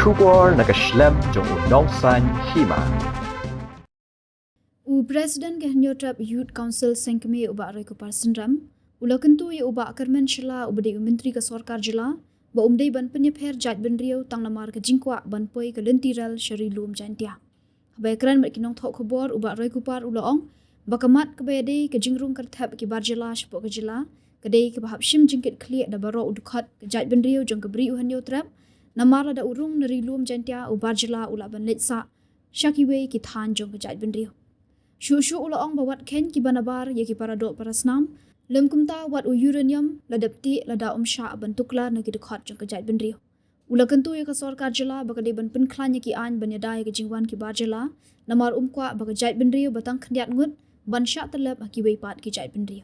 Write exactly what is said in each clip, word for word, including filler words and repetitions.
Khubor na ka shlem jong u Nongsaiñ Hima. U President ka Hynñiewtrep Youth Council Seng Kmie u Bah Roykupar Synram u la kyntu ïa u Bah Kyrmen Shylla uba dei u Myntri ka Sorkar Jylla ba um dei ban pynïapher jaitbynriew tang namar ka jingkwah ban poi ka lynti rel sha Ri Lum Jaiñtia. Haba ïakren bad ki nongthoh khubor u Bah Roykupar u la ong ba ka mat kaba ïadei ka jingrung kyrthep ki bar jylla shapoh ka jylla ka dei kaba hap shim jingkitkhlieh da baroh u dkhot ka jaitbynriew jong ka Bri u Hynñiewtrep, namar lada u rung na Ri Lum Jaiñtia u bar jylla u lah ban leit sah sha kiwei ki thaiñ jong ka jaitbynriew. Shuh shuh u la ong ba wat kheiñ kiba nabar ïa ki paradoh parasnam, lym kumta wat u uranium la dep tih lada um shah ban tuklar na ki dkhot jong ka jaitbynriew. U la kyntu ïa ka Sorkar Jylla ba ka dei ban pynkhlaiñ ïa ki aiñ ban ïada ïa ka jingwan ki bar jylla, namar um kwah ba ka jaitbynriew ba tang khyndiat ngut ban shah tyllep ha kiwei pat ki jaitbynriew.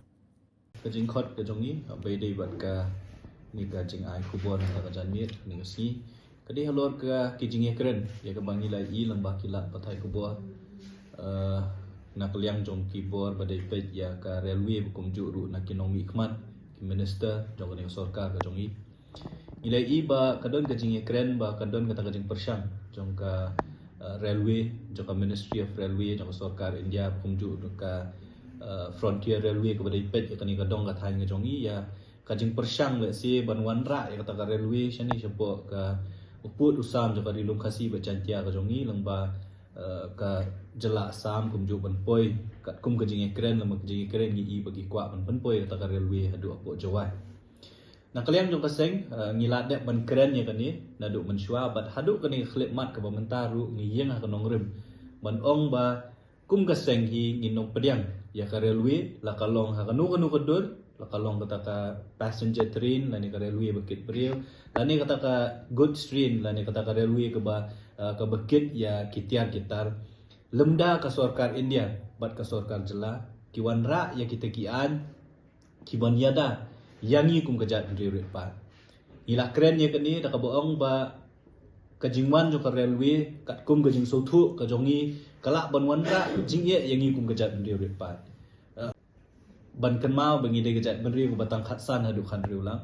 Ka jingkhot ka jong ngi, ba ïadei bad kane ka jingai khubor ha ka janmiet kane ka sngi, ka dei halor ka ki jingïakren ïa kaba ngi la ïohi lyngba ki lad pathai khubor, eh, na ka liang jong ki bor ba dei peit ïa ka railway, ba kumjuh ruh na ki nongmihkhmat, ki minister jong kane ka sorkar ka jong ngi. Ngi la ïohi ba ka don ka jingïakren ba ka don kata ka jingpyrshang jong ka, eh, railway, jong ka Ministry of Railway, jong ka sorkar India, kumjuh ruh ka, eh, Frontier Railway kaba dei peit ïa kane ka dong ka thaiñ ka jong ngi, ïa ka jingpyrshang lehse ban wanrah ïa kata ka railway shane shapoh ka u pud u sam jong ka Ri Lum Khasi bad Jaiñtia ka jong ngi lyngba, eh, ka jylla Assam, kumjuh ban poi katkum ka jingïakren, lem ka jingïakren ngi ïohi ba ki kwah ban pynpoi kata ka railway haduh hapoh Jowai. Na ka liang jong ka seng, eh, ngi la dep ban kren ïa kane naduh mynshuwa, bad haduh kane ka khyllipmat kaba mynta ruh ngi ïeng ha ka nongrim ban ong ba kum ka seng hi ngin ym pdiang ïa ka railway, la ka long ha kano kano ka dur, la ka long kata ka passenger train lane ka railway ba kit briew, lane kata ka goods train lane kata ka railway kaba, eh, kaba kit ïa ki tiar ki tar. Lymda ka sorkar India bad ka sorkar jylla ki wanrah ïa kita ki aiñ ki ban ïada ïa ngi kum ka jaitbynriew rit pat. Ngi la kren ïa kane da kaba ong ba ka jingwan jong ka railway katkum ka jingsngewthuh ka jong ngi ka lah ban wanrah jingeh ïa ngi kum ka jaitbynriew rit pat. Eh, ban kynmaw ba ngi dei ka jaitbynriew kaba tang khatsan haduh khathynriew lang.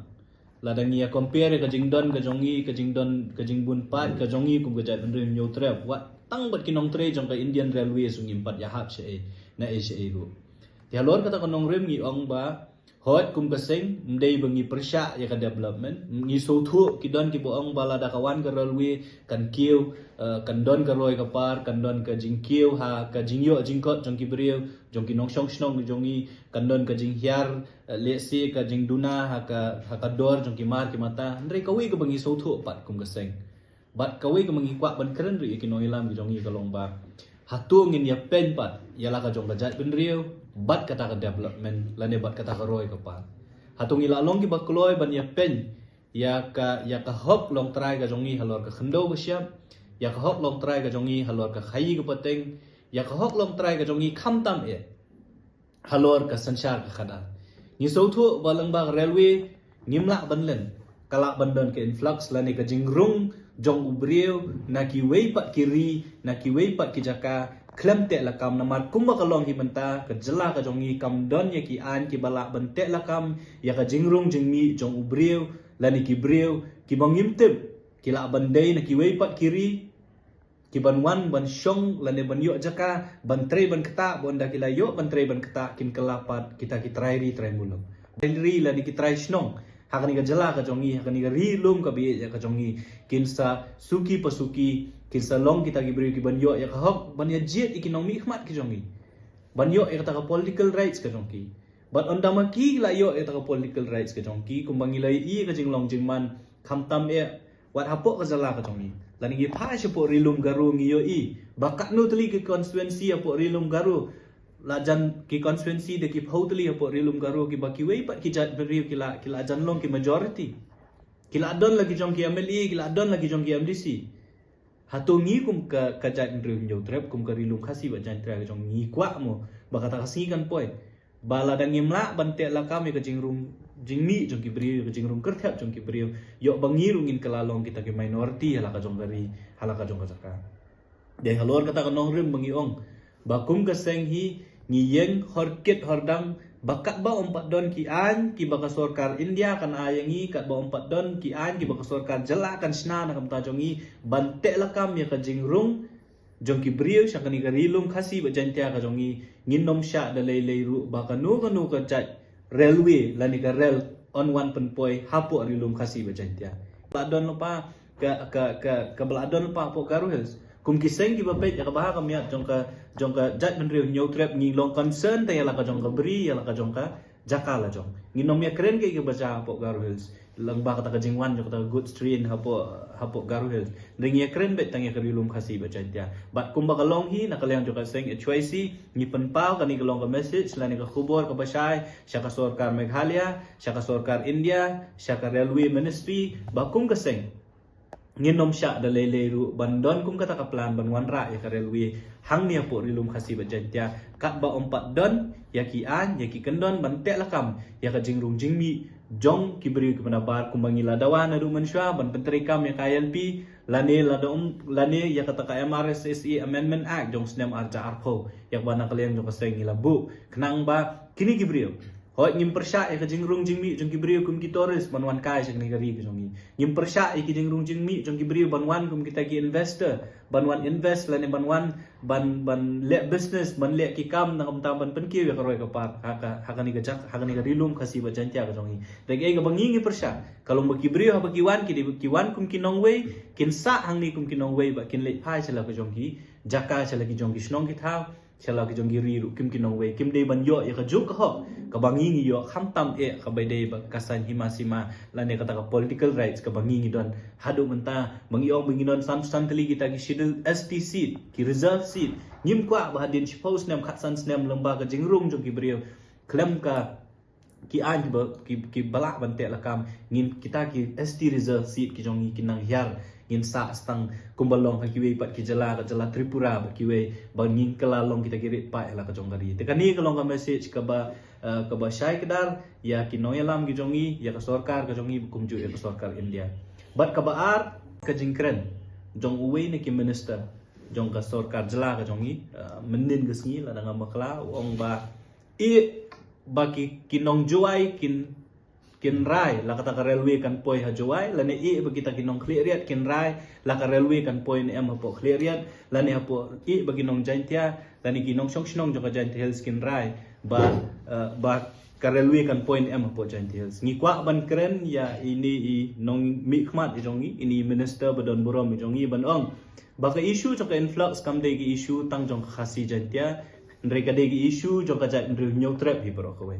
Lada ngi ïa compare ïa ka jingdon ka jong ngi, ka jingdon, ka jingbun paid ka jong ngi kum ka jaitbynriew Hynñiewtrep, wat tang bad ki nongtrei jong ka Indian Railways ruh ngim pat ïahap shaei na ei shaei ruh. Te halor kata ka nongrim ngi ong ba hooid kum ka seng ym dei ba ngi pyrshah ïa ka development. Ngi sngewthuh ki don kiba ong ba lada ka wan ka railway kan kiew, eh, kan don ka roi ka par, kan don ka jingkiew ha ka jingïoh jingkot jong ki briew, jong ki nongshong shnong jong ngi, kan don ka jinghiar, eh, lehse ka jingduna ha ka, ha ka dor jong ki mar ki mata. Hynrei kawei kaba ngi sngewthuh pat kum ka seng, bad kawei kaba ngi kwah ban kren ruh ïa ki nongïalam ki jong ngi ka long ba hato ngin ïapeiñ pat ïa la ka jong ka jaitbynriew bad kata ka development lane bad kata ka roi ka par? Hato ngi la long kiba kloi ban ïapeiñ ïa ka, ïa ka hok longtrai ka jong ngi halor ka khyndew ka shyiap, ïa ka hok longtrai ka jong ngi halor ka khaïi ka pateng, ïa ka hok longtrai ka jong ngi khamtam eh halor ka synshar ka khadar? Ngi sngewthuh ba lyngba ka railway ngim lah ban len, ka lah ban don ka influx lane ka jingrung jong u briew na kiwei pat ki ri, na kiwei pat ki jaka khlem teh lakam, namar kumba ka long hi mynta ka jylla ka jong ngi kam don ïa ki aiñ kiba lah ban teh lakam ïa ka jingrung jingmih jong u briew lane ki briew kiba ngim tip ki lah ban dei na kiwei pat ki ri, ki ban wan ban shong lane ban ïoh jaka ban trei ban ktah, ba ynda ki la ïoh ban trei ban ktah kin kylla pat kita ki trai ri trai muluk, trai ri lane ki trai shnong ha kane ka jylla ka jong ngi, ha kane ka ri lum kaba ïeit ka jong ngi, kin sa suki pa suki, kin sa long kita ki briew ki ban ïoh ïa ka hok ban ïa jied ïa ki nongmihkhmat ki jong ngi, ban ïoh ïa kata ka political rights ka jong ki. Bad ynda ma ki la ïoh ïa kata ka political rights ka jong ki, kumba ngi la ïohi ka jinglong jingman khamtam eh wat hapoh ka jylla ka jong ngi, lane ngi phai shapoh Ri Lum Garo ngi ïohi ba katno tylli ki constituency hapoh Ri Lum Garo, la jan ki constituency da ki phew tylli hapoh Ri Lum Garo kiba kiwei pat ki jaitbynriew ki la, ki la jan long ki majority. Ki la don la ki jong ki M L A, ki la don la ki jong ki M D C. Hato ngi kum ka, ka jaitbynriew Hynñiewtrep, kum ka Ri Lum Khasi bad Jaiñtia ka jong ngi kwah mo ba kata ka sngi kan poi ba lada ngim lah ban teh lakam ïa ka jingrung jingmih jong ki briew, ïa ka jingrung kyrthep jong ki briew, ïoh ba ngi ruh ngin kylla long kita ki minority ha la ka jong ka ri, ha la ka jong ka jaka? Dei halor kata ka nongrim ba ngi ong ba kum ka seng hi ngi ïeng hor kit hor dang Ba katba ym pat don ki aiñ kiba ka sorkar India kan ai ïa ngi, katba ym pat don ki aiñ kiba ka sorkar jylla kan shna na ka bynta jong ngi ban teh lakam ïa ka jingrung jong ki briew sha kane ka Ri Lum Khasi bad Jaiñtia ka jong ngi, ngin ym shah da lei lei ruh ba kano kano ka jait railway lane ka rel yn wan pynpoi hapoh Ri Lum Khasi bad Jaiñtia. Ba la don lypa ka, ka, ka, kaba la don lypa hapoh Garo Hills. Kum ki seng kiba peit ïa ka bha ka miat jong ka, jong ka jaitbynriew Hynñiewtrep, ngi long concern te ïa la ka jong ka bri, ïa la ka jong ka jaka la jong. Ngin ym ïakren kaei kaba jia hapoh Garo Hills lyngba kata ka jingwan jong kata ka goods train hapoh, hapoh Garo Hills. Hynrei ngi ïakren beit tang ïa ka Ri Lum Khasi bad Jaiñtia. Bad kumba ka long hi na ka liang jong ka seng H Y C, ngi pynpaw kane ka long ka message lane ka khubor kaba shai sha ka sorkar Meghalaya, sha ka sorkar India, sha ka Railway Ministry, ba kum ka seng ngin ym shah da lei lei ruh ban don kum kata ka plan ban wanrah ïa ka railway hangne hapoh Ri Lum Khasi bad Jaiñtia, katba ym pat don ïa ki aiñ, ïa ki kyndon ban teh lakam ïa ka jingrung jingmih jong ki briew kiba nabar, kumba ngi la dawa naduh mynshuwa ban pyntreikam ïa ka I L P lane la da ym, lane ïa kata ka M R S S A Amendment Act jong snem ar hajar arphew, ïa kaba na ka liang jong ka seng ngi la buh khnang ba kine ki briew, hooid, ngim pyrshah ïa ka jingrung jingmih jong ki briew kum ki tourist ban wan kai sha kane ka ri ka jong ngi. Ngim pyrshah ïa ki jingrung jingmih jong ki briew ban wan kum kita ki investor, ban wan invest lane ban wan ban, ban leh business, ban leh ki kam na ka bynta ban pynkiew ïa ka roi ka par ha ka, ha kane ka jak, ha kane ka Ri Lum Khasi bad Jaiñtia ka jong ngi. Hynrei kaei kaba ngi ngi pyrshah ka long ba ki briew haba ki wan, ki dei ki wan kum ki nongwei, kin sah hangne kum ki nongwei bad kin leit phai sha la ka jong ki jaka, sha la ki jong ki shnong ki thaw, sha la ki jong ki ri ruh kum ki nongwei. Kim dei ban ïoh ïa ka juk ka hok kaba ngi ngi ïoh, khamtam eh kaba dei ba ka saiñ hima sima lane kata ka political rights kaba ngi ngi don. Haduh mynta ba ngi ong ba ngi don san, san tylli kita ki Schedule S T seat, ki reserve seat. Ngim kwah ba hadien shiphew snem, khatsan snem, lyngba ka jingrung jong ki briew, khlem ka ki aiñ kiba, ki, kiba lah ban teh lakam, ngin, kita ki S T reserve seat ki jong ngi kin nang hiar, ngin sah tang kumba long ha kiwei pat ki jylla, ka jylla Tripura bad kiwei, ba ngin kylla long kita ki rit paid ha la ka jong ka ri. Te kane ka long ka message kaba, eh, kaba shai kdar ïa ki nongïalam ki jong ngi, ïa ka sorkar ka jong ngi, kumjuh ïa ka sorkar India. Bad kaba ar, ka jingkren jong uwei na ki minister jong ka sorkar jylla ka jong ngi, eh, mynnin ka sngi lada ngam bakla, u ong ba ïeh ba ki, ki nong Jowai kin, kin rai la kata ka railway kan poi ha Jowai, lane ïeh ba kita ki nong Khliehriat kin rai la ka railway kan poi ne em hapoh Khliehriat, lane hapoh, ïeh ba ki nong Jaiñtia lane ki nongshong shnong jong ka Jaiñtia Hills kin rai ba, eh, ba ka railway kan poi ne em hapoh Jaiñtia Hills. Ngi kwah ban kren ïa ine i nongmihkhmat i jong ngi, ine i minister ba don burom i jong ngi, ban ong ba ka issue jong ka influx kam dei ka issue tang jong ka Khasi Jaiñtia, hynrei ka dei ka issue jong ka jaitbynriew Hynñiewtrep hi baroh kawei.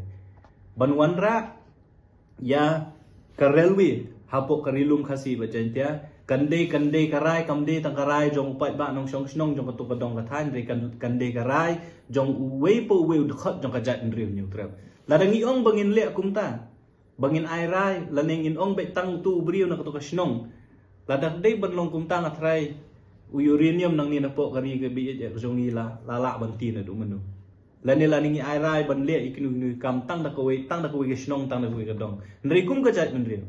Ban wanrah ïa ka railway hapoh ka Ri Lum Khasi bad Jaiñtia, kan dei, kan dei ka rai, kam dei tang ka rai jong u paidbah nongshong shnong jong kato ka dong ka thaiñ, hynrei kan, kan dei ka rai jong uwei pa uwei u dkhot jong ka jaitbynriew Hynñiewtrep. Lada ngi ong ba ngin leh kumta, ba ngin ai rai, lane ngin ong beit tang uto u briew na kato ka shnong, lada dei ban long kumta nga tharai u uranium nangne napoh ka ri kaba ïeit ïa ka jong ngi la, la lah ban tih naduh mynno. Lane, lane ngi ai rai ban leh ïa kino kino ki kam tang da kawei, tang da kawei ka shnong, tang da kawei ka dong. Hynrei kum ka jaitbynriew,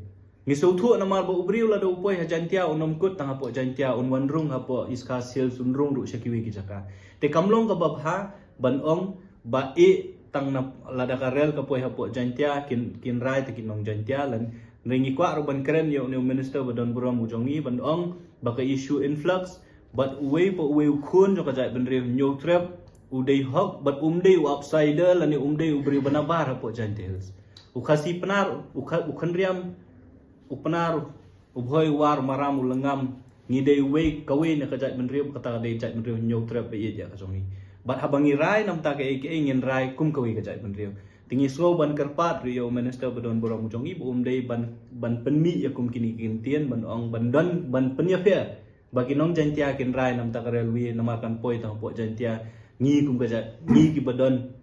ngi sngewthuh namar ba u briew lada u poi ha Jaiñtia un ym kut tang hapoh Jaiñtia, un wan rung hapoh East Khasi Hills, un rung ruh sha kiwei ki jaka. Te kam long kaba bha ban ong ba ïeh tang na, lada ka rel ka poi hapoh Jaiñtia, kin, kin rai te ki nong Jaiñtia, lane, hynrei ngi kwah ruh ban kren ïa une u minister ba don burom u jong ngi ban ong ba ka issue influx, bad uwei pa uwei u khun jong ka jaitbynriew Hynñiewtrep u dei hok, bad um dei u outsider lane um dei u briew ba nabar hapoh Jaiñtia Hills. U Khasi Pnar, u Kha-, u Khynriam, u Pnar, u Bhoi, u War, u Maram, u Lyngngam, ngi dei uwei, kawei na ka jaitbynriew, kata ka dei jaitbynriew Hynñiewtrep ba ïeit ïa ka jong ngi. Bad haba ngi rai namar kaei kaei ngin rai kum kawei ka jaitbynriew. Te ngi sngew ban kyrpad ruh ïa u minister ba don burom u jong ngi ba um dei ban, ban pynmih ïa kum kine ki kyntien, ban ong, ban don, ban pynïapher ba ki nong Jaiñtia kin rai namar ka railway, namar kan poi tang hapoh Jaiñtia. Ngi kum ka jait, ngi kiba don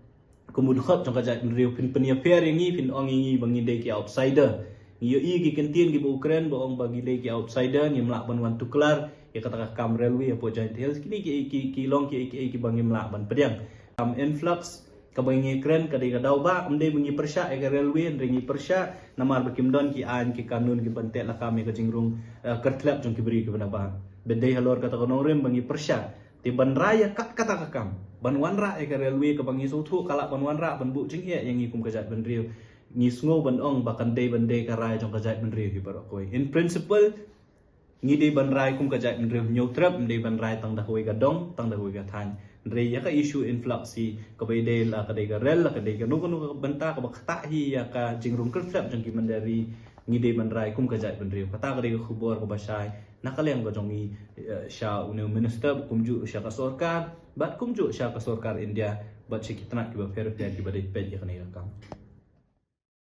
kum u dkhot jong ka jaitbynriew phin pynïapher ïa ngi, phin ong ïa ngi ba ngi dei ki outsider. Ngi ïohi ki kyntien kiba u kren ba ong ba ngi dei ki outsider, ngim lah ban wan tuklar ïa kata ka kam railway hapoh Jaiñtia Hills. Kine ki, ki, ki long ki, ki, kiba ngim lah ban pdiang. Kam influx kaba ngi kren ka dei ka daw ba, ym dei ba ngi pyrshah ïa ka railway, hynrei ngi pyrshah namar ba kim don ki aiñ ki kanun kiban teh lakam ïa ka jingrung, eh, kyrtlep jong ki briew kiba nabar. Ba dei halor kata ka nongrim ba ngi pyrshah Te ban rai ïa kat kata ka kam, ban wanrah ïa ka railway kaba ngi sngewthuh ka lah ban wanrah ban buh jingeh ïa ngi kum ka jaitbynriew, ngi sngew ban ong ba kan dei ban dei ka rai jong ka jaitbynriew hi baroh kawei. In principle, ngi dei ban rai kum ka jaitbynriew Hynñiewtrep, ym dei ban rai tang da kawei ka dong, tang da kawei ka thaiñ. Hynrei ïa ka issue influx hi, kaba ïadei la ka dei ka rail, la ka dei kano kano ka bynta kaba ktah hi ïa ka jingrung kyrthep jong ki mynder ri, ngi dei ban rai kum ka jaitbynriew. Kata ka dei ka khubor kaba shai na ka liang ka jong ngi, eh, sha une u minister, kumjuh sha ka sorkar, bad kumjuh sha ka sorkar India, bad sha ki tnat kiba pher pher kiba dei peit ïa kane ka kam.